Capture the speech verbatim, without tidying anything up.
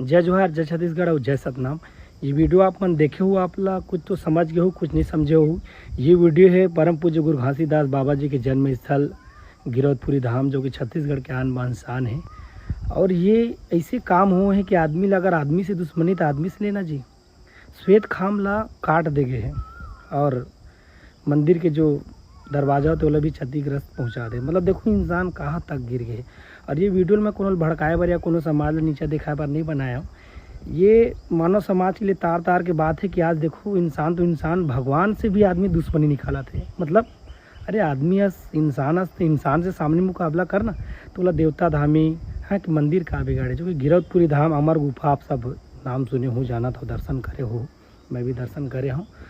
जय जोहार, जय छत्तीसगढ़ और जय सतनाम। ये वीडियो आप मन देखे हो, आप ला कुछ तो समझ गए हो, कुछ नहीं समझे हो। ये वीडियो है परम पूज्य गुरु घासीदास बाबा जी के जन्म स्थल गिरौदपुरी धाम, जो कि छत्तीसगढ़ के आन बान शान है। और ये ऐसे काम हो है कि आदमी ला, अगर आदमी से दुश्मनी तो आदमी से लेना जी। श्वेत खाम ला काट दे गए है और मंदिर के जो दरवाजा होते ओला भी क्षतिग्रस्त पहुंचा दे। मतलब देखो, इंसान कहाँ तक गिर गए। और ये वीडियो मैं कोनो भड़काए बर या कोनो समाज ला नीचा दिखाए बर नहीं बनाया हूँ। ये मानव समाज के लिए तार तार के बात है कि आज देखो, इंसान तो इंसान, भगवान से भी आदमी दुश्मनी निकालत है। मतलब अरे, आदमी अस, इंसान अस, तो इंसान से सामने मुकाबला करना। तो ओला देवता धामी, हाँ, कि मंदिर का बिगाड़े, जो कि गिरौदपुरी धाम, अमर गुफा, आप सब नाम सुने हो, जाना था, दर्शन करे हो, मैं भी दर्शन करे हूँ।